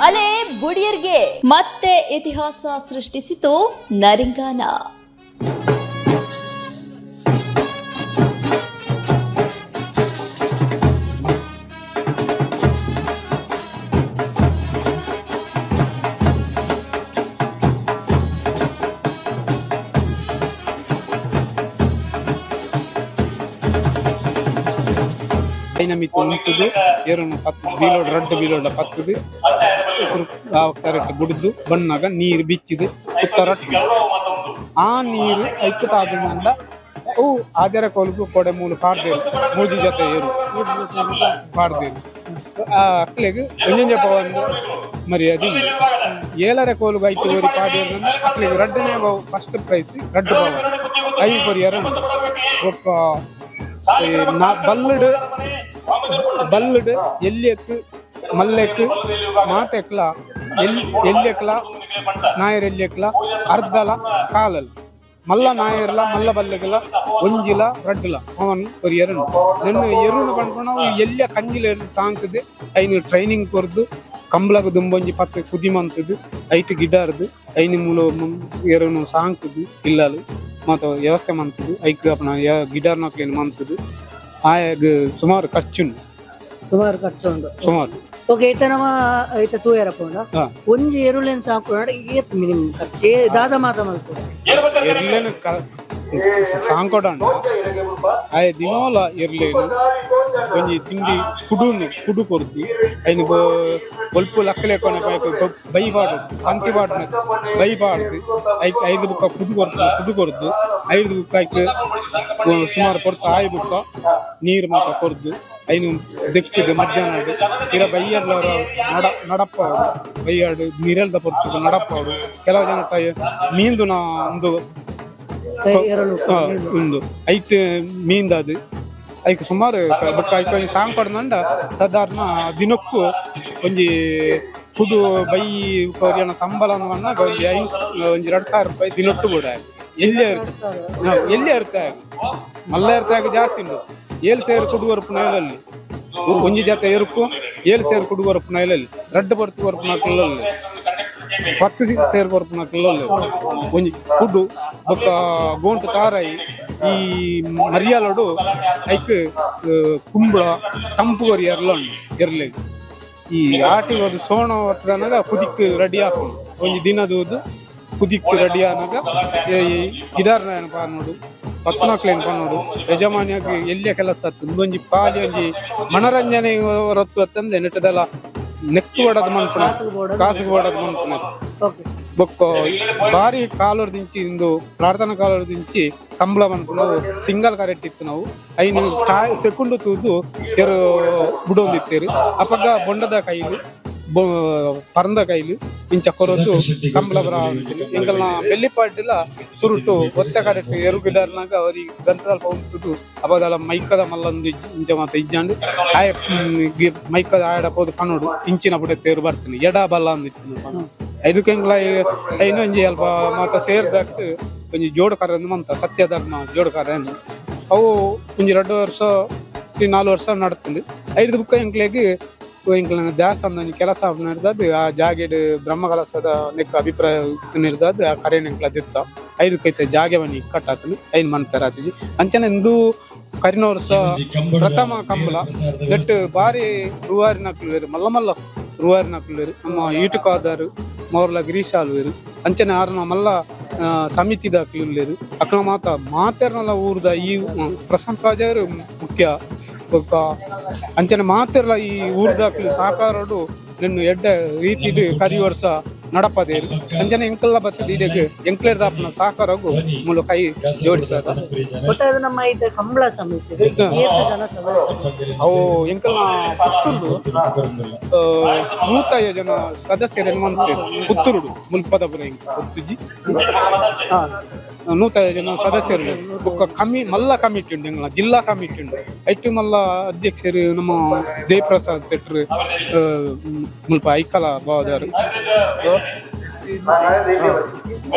ಅಲೆ ಬುಡಿಯರ್ಗೆ ಮತ್ತೆ ಇತಿಹಾಸ ಸೃಷ್ಟಿಸಿತು ನರಿಂಗಾನ. ಐನ ಮಿತ್ತ್ ಉಂತುದು ಏರುನು ಪತ್ತು ಬೀಲೋಡ್ ರಡ್ಡ್ ಬೀಲೋಡ ಪತ್ತುದು ಆ ಕರೆಕ್ಟ್ ಬುಡ್ದು ಬಣ್ಣಾಗ ನೀರು ಬಿಚ್ಚಿದು ಉತ್ತರ ಆ ನೀರು ಐಕ್ ತಾಗುಂಡ ಅವು ಆಜರ ಕೋಲುಗು ಕೊಡೆ ಮೂಲು ಪಾಡ್ದೇರು ಮೂಜಿ ಜೊತೆ ಏರು ಪಾಡ್ದೇರು ಆ ಅಕ್ಲೆಗ್ ಒಂಜೊಂಜೆ ಪವಂದು ಮರ್ಯಾದೆ ಉಂಡು. ಏಳರೆ ಕೋಲುಗು ಐತು ಒರಿ ಪಾಡ್ದೇರು ಅಕ್ಲೆಗ್ ರಡ್ಡನೇ ಫಸ್ಟ್ ಪ್ರೈಸ್ ರಡ್ಡ್ ಪವ I ಕೊರಿಯರ್ ಉಂಡು. ಬೊಕ್ಕ ಈ ನಾ ಬಲ್ಲುಡು ಬಲ್ಲುಡು ಎಲ್ಯಕ್ ಮಲ್ಲೆಕ್ ಮಾತೆಕ್ಲ ಎಲ್ ಎಲ್ಯಕ್ಲ ನಾಯರ್ ಎಲ್ಯಕ್ಲ ಅರ್ಧಲ ಕಾಲಲ್ ಮಲ್ಲ ನಾಯರ್ಲ ಮಲ್ಲ ಬಲ್ಲಗಲ ಒಂಜಿಲ ರಡ್ಡುಲ ಅವನ್ ಕೊರಿಯರ್ ಉಂಡು. ನೆನ್ನು ಎರುನು ಪನ್ಪುನ ಅವು ಎಲ್ಯ ಕಂಜಿಲ ಎರ್ದ್ ಸಾಂಕುದು ಐನ್ ಟ್ರೈನಿಂಗ್ ಕೊರ್ದು ಕಂಬ್ಲಗ್ ದುಂಬೊಂಜಿ ಪತ್ತ್ ಕುದಿ ಮಂತುದು ಐಟ್ ಗಿಡಾರ್ದು ಐನ್ ಮೂಲ ಎರುನು ಸಾಂಕುದು ಇಲ್ಲಲು ಮಾತ ವ್ಯವಸ್ಥೆ ಮಂತುದು ಐಕ್ ಅಪನ ಗಿಡಾರ್ನಕ್ಲೆನ್ ಮಂತುದು ಆಯಗ್ ಸುಮಾರು ಖರ್ಚುಂಡು. ಸುಮಾರು ಖರ್ಚು ಉಂಡು. ಸುಮಾರು. ಓಕೆ, ಇತ್ತೆ ನಮ್ಮ ಇತ್ತೆ ತೂಯರ ಪೋಂಡ ಒಂಜಿ ಎರುಲೆನ್ ಸಾಕುನಾಡ ಏತ್ ಮಿನಿಮಮ್ ಖರ್ಚು, ದಾದ ಮಾತ ಮಲ್ಪೊಡು? ಎರ್ಲೆನ್ ಸಾಂಕೊಡಂಡ ಆಯ ದಿನೋಲ ಎರ್ಲೇನು ಒಂಜಿ ತಿಂಡಿ ಕುಡುನು ಕುಡು ಕೊರ್ದು ಐನ್ ಬೊಲ್ಪು ಲಕ್ಕಲೆ ಕೊನ ಬೈ ಪಾಡು ಪಂತಿ ಪಾಡುನ ಬೈ ಪಾಡ್ದು ಐಕ್ ಐದು ಬುಕ್ಕ ಕುಡು ಕೊರ್ದು ಕುಡು ಕೊರ್ದು ಐದು ಬುಕ್ಕ ಐಕ್ ಸುಮಾರು ಕೊರ್ತು ಆಯ್ ಬುಕ್ಕ ನೀರು ಮಾತ ಕೊರ್ದು ಐನು ದೆಕ್ಕಿದ್ ಮಧ್ಯಾಹ್ನ ಪಿರ ಬೈಯಡ್ಲವರ ನಡ ನಡಪ್ಪಾಡು ಬೈಯಾಡು ನಿರೆಲ್ದ ಪೊರ್ತುಗು ನಡಪ್ಪಾಡು. ಕೆಲವು ಜನ ಮೀಂದುನ ಒಂದು ಎರಳು. ಉಂದು ಐಟ್ ಮೀಂದಾದ್ ಐಕ್ ಸುಮಾರು ಬೊಕ್ಕ ಐಕ್ ಒಂಜಿ ಸಾಂಗ್ ಸಾಧಾರಣ ದಿನಕ್ಕೂ ಒಂಜಿ ಕುಡು ಬೈ ಕೊರಿಯನ ಸಂಬಳ ಪನ್ನಗ ಒಂಜಿ ಐನ್ ಒಂಜಿ 2000 ರೂಪಾಯಿ ದಿನೊಟ್ಟು ಬೋಡ ಎಲ್ಲಿ ಇರ್ತ ಎಲ್ಲಿ ಇರ್ತ ಮಲ್ಲ ಇರ್ತಾಗ ಜಾಸ್ತಿ ಉಂಡು. ಏಳು ಸೇರು ಕುಡು ವರ್ಪುನ ಅಲ್ಲಿ ಒಂಜಿ ಜೊತೆ ಎರುಕು ಏಳು ಸೇರು ಕುಡು ವರ್ಪುನ ಅಲ್ಲಿ ರಡ್ಡು ಬರ್ತು ವರ್ಪುನ ಕಿಲ್ಲಲ್ಲಿ 10 ಸೇರು ಕೊರ್ಪುನ ಕಿಲ್ಲಲ್ಲಿ ಒಂಜಿ ಕುಡು ಬೊಕ್ಕ ಗೋಂಟು ತಾರಾಯಿ ಈ ಮರಿಯಾಲೋಡು ಐಕ್ ಕುಂಬಳ ತಂಪು ಕೊರಿಯರ್ಲ ಉಂಡು ಎರ್ಲೆ. ಈ ಆಟಿ ಒಂದು ಸೋಣ ಹೊತ್ತದನಾಗ ಕುದಿಕ್ ರೆಡಿ ಆಪುಂಡು. ಒಂಜಿ ದಿನದೂದು ಕುದಿಕ್ ರೆಡಿ ಆನಾಗ ಈ ಗಿಡಾರ್ನ ನೋಡು ಪತ್ನಾಕ್ಲೇನ್ ಪನ್ನೋಡು ಯಜಮಾನಿಯಾಗಿ ಎಲ್ಲಿಯ ಕೆಲಸ ಆತು. ಒಂಜಿ ಪಾಲಿ ಒಂಜಿ ಮನರಂಜನೆ ಹೊರತು ಅತ್ತಂದೆ ನೆಟ್ಟದೆಲ್ಲ ನೆಕ್ಕು ಬಡದ್ ಮನ್ಪುನ ಕಾಸುಗೆ ಬಡದ್ ಮನ್ಪುನ. ಓಕೆ. ಬೊಕ್ಕ ಬಾರಿ ಕಾಲೊರ್ದಿಂಚಿ ಇಂದು ಪ್ರಾರ್ಥನಾ ಕಾಲೊರ್ದಿಂಚಿ ಕಂಬಳ ಮನ್ಪುನ ಸಿಂಗಲ್ ಕರೆಕ್ಟ್ ಇತ್ತು. ನಾವು ಐನು ಸೆಕುಂಡು ತೂದು ಎರು ಬುಡೊಂದಿತ್ತೇರು. ಅಪಗ ಬೊಂಡದ ಕೈಲು ಪರಂದ ಕೈಲು ಇಂಚ ಕೊರೊಂದು ಕಂಬಳ ಬರ ಎಂಕಲ್ನ ಬೆಳ್ಳಿಪಾಟಿಲ ಸುರುಟು ಒತ್ತೆ ಕರೆಕ್ಟ್ ಎರು ಗಿಡರ್ನಾಗ ಅವ್ರಿಗೆ ಗಂತದಲ್ಪ ಉಂಟುದು ಅಪದಲ ಮೈಕದ ಮಲ್ಲೊಂದು ಇಂಚ ಮಾತ ಇಜ್ಜಾಂಡು ಆಯ ಮೈಕದ ಆಯಡ ಪೋದು ಪನೋಡು ಇಂಚಿನ ಪುಡೆ ತೇರು ಬರ್ತೀನಿ ಎಡ ಬಲ್ಲ ಅಂದಿತ್ತು. ಐದಕ್ಕೆ ಎಂಕ್ಲ ಐನು ಒಂಜಿ ಅಲ್ಪ ಮಾತ ಸೇರ್ದಕ್ ಒಂಜಿ ಜೋಡು ಕರೆಂದು ಮಂತ ಸತ್ಯ ಧರ್ಮ ಜೋಡು ಕರೆಂದು ಅವು ಒಂಜಿ 2 ವರ್ಷ ಈ 4 ವರ್ಷ ನಡ್ತುಂಡು. ಐದು ಬುಕ್ಕ ಎಂಕ್ಲೆಗ್ ಎಂಕ್ಲೆನ ದೇವಸ್ಥಾನದ ಒಂಜಿ ಕೆಲಸ ನಡೆದದ್ದು ಆ ಜಾಗೆಡ್ ಬ್ರಹ್ಮ ಕಲಸದ ನೆಕ್ ಅಭಿಪ್ರಾಯ ನಿರ್ದದ್ದು ಆ ಕರೆನ್ ಎಂಕ್ಲ ದಿತ್ತ ಐದು ಕೈತ ಜಾಗೆ ಬನ್ನಿ ಕಟ್ಟಾತನು ಐನ್ ಮನ್ಪೆರಾತಿಜಿ. ಅಂಚನೆ ಇಂದು ಕರಿನ ವರ್ಷ ಪ್ರಥಮ ಕಂಬಳ ನೆಟ್ ಬಾರಿ ರೂವಾರಿನಕ್ಲು ಮಲ್ಲ ಮಲ್ಲ ರೂವಾರಿನಕ್ಲು ನಮ್ಮ ಈಟುಕಾದಾರು ಮೌರ್ಲ ಗಿರೀಶ್ ಆಲ್ವೇರು ಅಂಚನೆ ಆರ್ನ ಮಲ್ಲ ಸಮಿತಿದ ಉಲ್ಲೇರು ಅಕ್ಲ ಮಾತ ಮಾತೆರ್ನಲ ಊರ್ದ ಈ ಪ್ರಶಾಂತ್ ರಾಜರು ಮುಖ್ಯ ಬೊಕ್ಕ ಅಂಚನೆ ಮಾತೆರ್ಲ ಈ ಊರ್ದಕ್ಲು ಸಹಕಾರಡು ನಿನ್ನ ಎಡ್ಡೆ ರೀತಿಡ್ ಕರಿ ವರ್ಷ ನಡಪದೇರು. ಅಂಚನೆ ಎಂಕಲ್ಲ ಬತ್ತದ ಇಡೆಗ್ ಎಂಕ್ಲೇರ್ ದಾಪನ ಸಹಕಾರಗು ಮೂಲ ಕೈ ಜೋಡಿಸದ. ಒಟ್ಟಾರೆ ನಮ್ಮ ಇದು ಕಂಬಳ ಸಮಿತಿ ಏತ್ ಜನ ಸದಸ್ಯರು? ಅವು ಎಂಕಲ್ನ ಪುತ್ತೂರು ನೂತೈದು ಜನ ಸದಸ್ಯರು ಮಂತ್ರಿ ಪುತ್ತೂರುಡು ಮುಲ್ಪದಪುರ ಎಂಕ ಪುತ್ತುಜಿ 105 ಜನ ಸದಸ್ಯರು. ಬೊಕ್ಕ ಕಮಿ ಮಲ್ಲ ಕಮಿಟಿ ಉಂಡು ಎಂಕಲ್ನ ಜಿಲ್ಲಾ ಕಮಿಟಿ ಉಂಡು. ಐಟ್ ಮಲ್ಲ ಅಧ್ಯಕ್ಷರು ನಮ್ಮ ದೇವಪ್ರಸಾದ್ ಶೆಟ್ರು ಮುಲ್ಪ ಐಕಲ ಬಾವದಾರು.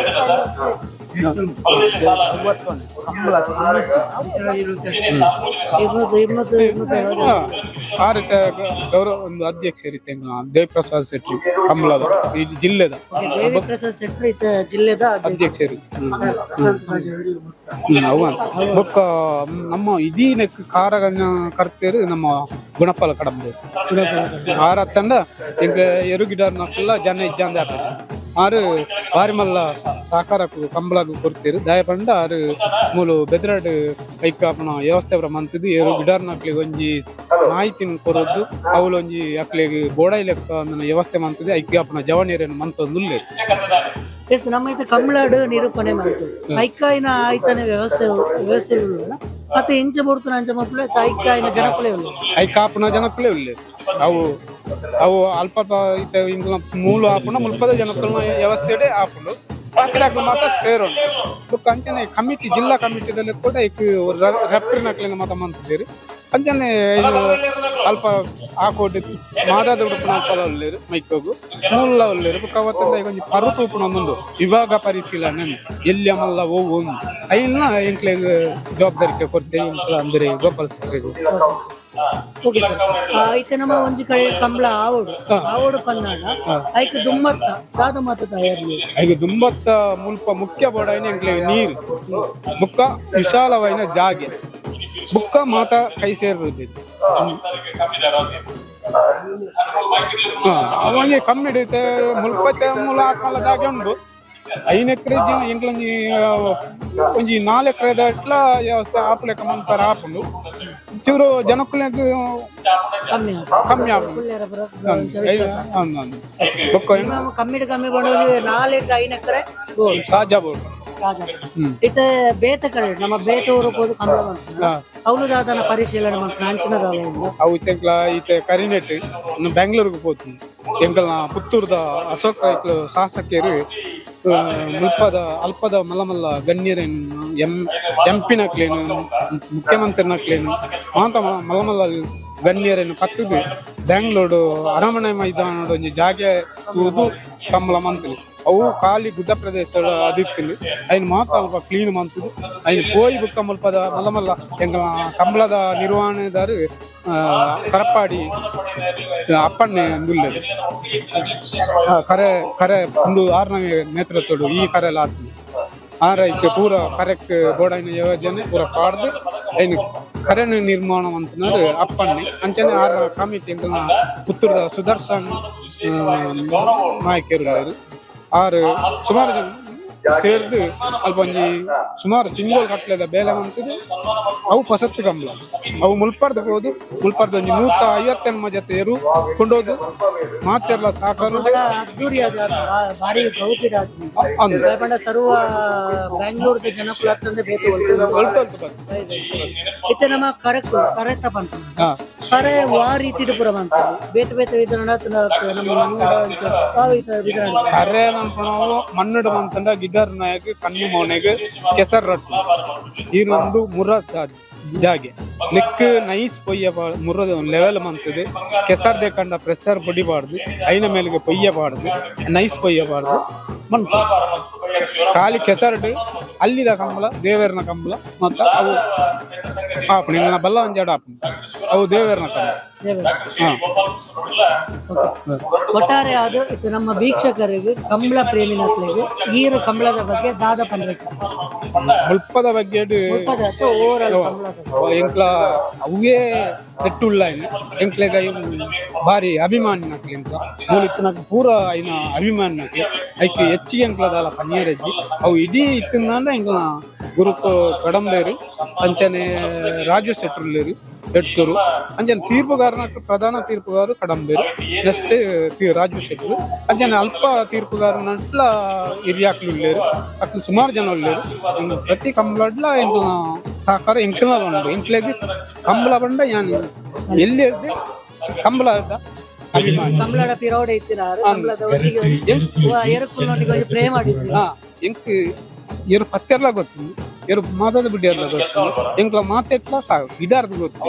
200 200 250. ಆ ರೀತಿ ಗೌರವ ಒಂದು ಅಧ್ಯಕ್ಷ ರೀತಿ ದೇವಪ್ರಸಾದ್ ಶೆಟ್ಟಿ ಕಂಬಳದ ಈ ಜಿಲ್ಲೆದ ದೇವಿ ಪ್ರಸಾದ್ ಶೆಟ್ಟಿ ಇತ್ತ ಜಿಲ್ಲೆದ ಅಧ್ಯಕ್ಷರು. ಅವ ಬೊಕ್ಕ ನಮ್ಮ ಇಡೀ ನೆಕ್ ಕಾರಗಣ್ಣ ಕರ್ತೇರು ನಮ್ಮ ಗುಣಪಾಲ ಕಡಂಬ ಆರ ತಂಡ ಎಂಕ್ ಎರು ಗಿಡರ್ನಕ್ಕೆಲ್ಲ ಜನ ಇಜ್ಜಾಂದೆ ಆಪುಜಿ. ಆರು ಬಾರಿ ಮಲ್ಲ ಸಾಕಾರಕ್ಕೂ ಕಂಬಳಗು ಕೊಡ್ತೀರು. ದಾಯ ಪಂಡ ಆರು ಮೂಲು ಬೆದ್ರಾಡ್ ಐಕಾಪುನ ವ್ಯವಸ್ಥೆ ಪೂರ ಮಂತುದು ಏರು ಗಿಡರ್ನಕ್ಲೆಗ್ ಒಂಜಿ ಮಾಹಿತಿನ್ ಕೊರೊದ್ದು ಅವ್ಲು ಒಂಜಿ ಅಕ್ಲೆಗ್ ಬೋಡಾಯಿ ಲೆಕ್ಕ ಒಂದನ ವ್ಯವಸ್ಥೆ ಮಂತುದು ಐಕಾಪುನ ಜವನಿಯರೇನು ಮಂತೊಂದು ಉಲ್ಲೆರ್. ಎಸ್, ನಮ್ಮ ಇತ್ತ ಕಂಬಳಡ್ ನಿರೂಪಣೆ ಮಾಡ್ತೀವಿ. ಐಕಾಯಿನ ಆಯ್ತಾನೆ ವ್ಯವಸ್ಥೆ ವ್ಯವಸ್ಥೆ ಉಳ್ಳಲ್ಲ ಮತ್ತೆ ಇಂಚ ಬರ್ತನ ಅಂಚ ಮಕ್ಕಳು ಐಕಾಯಿನ ಜನಕುಲೇ ಉಳ್ಳ. ಐಕಾಪುನ ಜನಕ್ಕುಲೇ ಉಲ್ಲೆರ್. ಅವು ಅವು ಅಲ್ಪ ಇತ್ತೆ ಇಂಕ್ಲ ಮೂಲು ಆಪುಂಡ ಮುಲ್ಪದ ಜನಕ್ಕುಲ್ನ ವ್ಯವಸ್ಥೆಡೆ ಆಪುಂಡು. ಬಾಕಿದಕ್ಲು ಮಾತ್ರ ಸೇರುಂಡು. ಬೊಕ್ಕ ಅಂಚನೆ ಕಮಿಟಿ, ಜಿಲ್ಲಾ ಕಮಿಟಿದಲ್ಲಿ ಕೂಡ ಇಕ್ ರೆಪ್ರಿನಕ್ಲೆನ ಮಾತ ಮಂತಿದೆರ್. ಅಂಚನೆ ಅಲ್ಪ ಆಕೋಟೆ ಮಾದಾದ ಉಡುಪುನ ಅಲ್ಪಲ ಉಲ್ಲೆರ್, ಮೈಕೋಗು ಮೂಲ ಉಲ್ಲೆರ್. ಬೊಕ್ಕ ಅವತ್ತಂದ ಒಂಜಿ ಪರು ತೂಪುನ ಒಂದುಂಡು ವಿಭಾಗ ಪರಿಶೀಲನೆ ಎಲ್ಲಿ ಮಲ್ಲ ಒವು ಒಂದು ಐನ ಎಂಕ್ಲೆಗ್ ಜವಾಬ್ದಾರಿಕೆ ಕೊರ್ತೆ ಎಂಕ್ಲ ಅಂದ್ರೆ ಗೋಪಾಲ ಸೆಟ್ರಿಗ್. ಓಕೆ ಸರ್, ಇತ್ತೆ ನಮ್ಮ ಒಂಜಿ ಕಡೆ ಕಂಬಳ ಆವೋಡು ಆವೋಡು ಪನ್ನಾಡ ಐಕ್ ದುಮ್ಮತ್ತ ದಾದ ಮಾತ ತಯಾರಿ? ಐಗ ದುಂಬತ್ತ ಮುಲ್ಪ ಮುಖ್ಯ ಬೋಡಾಯಿನ ಎಂಕ್ಲೆಗ್ ನೀರು, ಬುಕ್ಕ ವಿಶಾಲವಾಯಿನ ಜಾಗೆ, ಬುಕ್ಕ ಮಾತ ಕೈ ಸೇರ್ತದೆ. ಅವಂಜಿ ಕಮ್ಮಿ ಹಿಡಿಯುತ್ತೆ. ಮುಲ್ಪತ್ತೆ ಮೂಲ ಆತ್ಮಲ ಜಾಗೆ ಉಂಡು. 5 ಎಕರೆ ಎಂಕ್ಲೊಂಜಿ ಒಂಜಿ 4 ಎಕರೆದ ಎಟ್ಲ ವ್ಯವಸ್ಥೆ ಆಪುಲೆಕ ಮನ್ಪರ ಆಪುಂಡು. ಚೂರು ಜನಕ್ಕುಲೆಗ್ ಕಮ್ಮಿ. ಕಮ್ಮಿ ಆಪುಂಡು. ಪುಲ್ಲೇರ ಪೂರ. ಅಂದ್ ಅಂದ್ ಬೊಕ್ಕ ಮಿನಿಮಮ್ ಕಮ್ಮಿಡ್ ಕಮ್ಮಿ ಬಂಡ 4 5 ಎಕರೆ ಬೋಡು. ಸಾಜ ಬೋಡು. ಇತ್ತೆ ಬೇತೆ ಕಡೆ ನಮ್ಮ ಬೇತೆ ಊರು ಪೋದು ಕಂಬಳ ಮಾಡ್ತಾರೆ. ಅವಳು ದಾದನ ಪರಿಶೀಲನೆ ಮಾಡ್ತಾರೆ ಅಂಚಿನ ದಾದ ಉಂಡು? ಅವು ಇತ್ತೆಂಕ್ಲ ಇತ್ತೆ ಕರಿನೆಟ್ ಬೆಂಗಳೂರಿಗೆ ಪೋತು ಎಂಕಲ್ನ ಪುತ್ತೂರ್ದ ಅಶೋಕ್ ರೈಕ್ಲು ಶಾಸಕೆರು, ಮುಲ್ಪದ ಅಲ್ಪದ ಮಲ್ಲ ಮಲ್ಲ ಗಣ್ಯರೇನು, ಎಂ ಎಂ ಪಿನಕ್ಲೇನು, ಮುಖ್ಯಮಂತ್ರಿನಕ್ಲೇನು, ಮಾತ ಮಲ್ಲ ಮಲ್ಲ ಗಣ್ಯರೇನು ಪತ್ತುದು ಬೆಂಗಳೂರು ಅರಮನೆ ಮೈದಾನದ ಒಂಜಿ ಜಾಗೆ ತೂದು ಕಂಬಳ ಮಂತ್ರಿ. ಅವು ಖಾಲಿ ಗುಡ್ಡ ಪ್ರದೇಶ ಅದಿತ್ತಿಲ್ಲ. ಐನ್ ಮಾತ ಅಲ್ಪ ಕ್ಲೀನ್ ಮಂತುದು ಐನ್ ಪೋಯಿ ಬುಕ್ಕ ಮುಲ್ಪದ ಮಲ್ಲ ಮಲ್ಲ ಎಂಕಲ್ನ ಕಂಬಳದ ನಿರ್ವಹಣೆದಾರು ಸರಪಾಡಿ ಅಪ್ಪಣ್ಣೆ ಅಂದುಲ್ಲೆರ್. ಕರೆ ಕರೆ ಒಂದು ಆರ್ನ ನೇತೃತ್ವಡು ಈ ಕರೆ ಎಲ್ಲ ಆತ್ಂಡ್. ಆರ ಇತ್ತೆ ಪೂರ ಕರೆಕ್ಟ್ ಬೋಡಾಯಿನ ಯೋಜನೆ ಪೂರ ಪಾಡ್ದು ಐನ್ ಕರೆನ ನಿರ್ಮಾಣ ಮಂತುನಾರ್ ಅಪ್ಪಣ್ಣೆ. ಅಂಚನೆ ಆರ ಕಮಿಟಿ ಎಂಕಲ್ನ ಪುತ್ತೂರ್ದ ಸುದರ್ಶನ್ ನಾಯಕೆರ್ ಉಲ್ಲೆರ್. ಆರ್ ಸುಮಾರು ಜನ ಸೇರ್ದು ಅಲ್ಪ ಒಂಜಿ ಸುಮಾರು ತಿಂಗಳು ಕಟ್ಲೆದ ಬೇಲೆ ಮಂತುದು ಅವು ಪೊಸತ್ತು ಕಂಬಳ. ಅವು ಮುಲ್ಪರ್ದು ಪೋದು ಮುಲ್ಪರ್ದು ಒಂಜಿ 158 ಜತೆ ಎರು ಕೊಂಡೋದು ಮಾತೆರ್ಲ ಸಾಕಾರ. ಬಹಳ ಅದ್ದೂರಿ ಆದ ಭಾರಿ ಗೌಜಿಡ್ ಆದ. ಅಂದ್. ಪಂಡ ಸರ್ವ ಬ್ಯಾಂಗ್ಳೂರ್ದ ಜನಕುಲ ಅತ್ತಂದೆ ಬೇತೆ ಒಲ್ಪ ಒಲ್ಪ ಒಲ್ಪ ಬರ್ತದೆ. ಇತ್ತೆ ನಮ್ಮ ಕರೆಕ್ ಕರೆತ ಪಂತ ಕರೆ ವಾ ರೀತಿಡ್ ಪೂರ ಪನ್ಪುಂಡು? ಬೇತೆ ಬೇತೆ ವಿಧಾನ ನಮ್ಮ ಮಣ್ಣುಡ ಅಂಚ ವಾ ವಿಧಾನ? ಕರೆ ನನ್ಪುನವು ಮಣ್ಣುಡು ಮಂತಂಡ ಗಿಡರ್ ನಾಯಕ್ ಕಣ್ಣು ಮೋನೆಗ್ ಕೆಸರ್ ರಟ್ಟು ಈರೊಂದು ಮುರ ಜಾಗೆ ನೆಕ್ ನೈಸ್ ಪೊಯ್ಯ ಮುರ ಲೆವೆಲ್ ಮಂತದು ಕೆಸರ್ ದೇಕಂಡ ಪ್ರೆಷರ್ ಬಡಿಬಾರ್ದು. ಐನ ಮೇಲ್ಗೆ ಪೊಯ್ಯಬಾರ್ದು, ನೈಸ್ ಪೊಯ್ಯಬಾರ್ದು ಮನ್ಪು. ಖಾಲಿ ಕೆಸರ್ಡ್ ಅಲ್ಲಿದ ಕಂಬಳ, ದೇವೆರ್ನ ಕಂಬಳ ಮತ್ತ ಅವು ಆಪುಂಡು. ಇಂಗ್ಲ ಬಲ್ಲ ಒಂಜಾಡ ಆಪುಂಡು. ಅವು ದೇವೆರ್ನ ಕಂಬಳ. ಒಟ್ಟಾರೆ ಅದು ಇತ್ತು ನಮ್ಮ ವೀಕ್ಷಕರಿಗೆ, ಕಂಬಳ ಪ್ರೇಮಿನಕ್ಲೆಗ್ ಈರು ಕಂಬಳದ ಬಗ್ಗೆ ದಾದ ಪನ್ರೆಚಿಸ? ಮುಲ್ಪದ ಬಗ್ಗೆ. ಮುಲ್ಪದ ಓವರ್ ಆಲ್ ಕಂಬಳದ. ಎಂಕ್ಲ ಅವೇ ನೆಟ್ಟುಳ್ಳ ಎಂಕ್ಲೆಗ ಭಾರಿ ಅಭಿಮಾನಿ ಎಂಕ್ಲ. ಮೂಲಿತ್ತಿನಕ್ ಪೂರ ಐನ ಅಭಿಮಾನಿ. ಐಕ್ ಹೆಚ್ಚಿಗೆ ಎಂಕ್ಲ ದಾಲ ಪನ್ನಿಯರೆಜ್ಜಿ. ಅವು ಇಡೀ ಇತ್ತಿಂದಾಂಡ ಎಂಕ್ಲ ಗುರುಕು ಕಡಂಬೇರು, ಅಂಚನೆ ರಾಜು ಶೆಟ್ರುಲ್ಲೇರು ಎಡ್ತೂರು. ಅಂಚನೆ ತೀರ್ಪುಗಾರನ ಪ್ರಧಾನ ತೀರ್ಪುಗಾರು ಕಡಂಬೇರು, ನೆಕ್ಸ್ಟ್ ರಾಜು ಶೆಟ್ರು. ಅಂಚನೆ ಅಲ್ಪ ತೀರ್ಪುಗಾರನಟ್ಲ ಹಿರಿಯಾಕ್ಲು ಉಲ್ಲೇರು. ಅಕ್ಲು ಸುಮಾರು ಜನ ಉಲ್ಲೇರು. ಇಂದು ಪ್ರತಿ ಕಂಬಳಡ್ಲ ಎಂಕ್ಲ ಸಹಕಾರ ಎಂಕ್ಲ ಉಂಡು. ಎಂಕ್ಲೆಗ್ ಕಂಬಳ ಬಂಡ ಯಾನ್ ಎಲ್ಲಿ ಇರ್ದೆ ಕಂಬಳ ಅಭಿಮಾನಿ. ಕಂಬಳದ ಪಿರೋಡೆ ಇತ್ತಿನಾರು ಕಂಬಳದ ಒಟ್ಟಿಗೆ ಎರಕುಲ್ನೊಟ್ಟಿಗೆ ಒಂಜಿ ಪ್ರೇಮ ಆಡಿದ್ರು. ಎಂಕ್ ಎರು ಪತ್ತೆರ್ಲ ಗೊತ್ತು, ಎರು ಮಾತಾದ ಬಿಡ್ಡಿಯರ್ಲ ಗೊತ್ತು. ಎಂಕ್ಲ ಮಾತೆಟ್ಲ ಸಾಕು ಗಿಡಾರ್ದು ಗೊತ್ತು.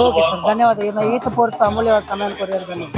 ಓಕೆ ಸರ್, ಧನ್ಯವಾದ. ಇನ್ನು ಈತ ಪೋರ್ತ ಅಮೂಲ್ಯವಾದ ಸಮಯ ಕೊರಿಯರ್ ಧನ್ಯವಾದ.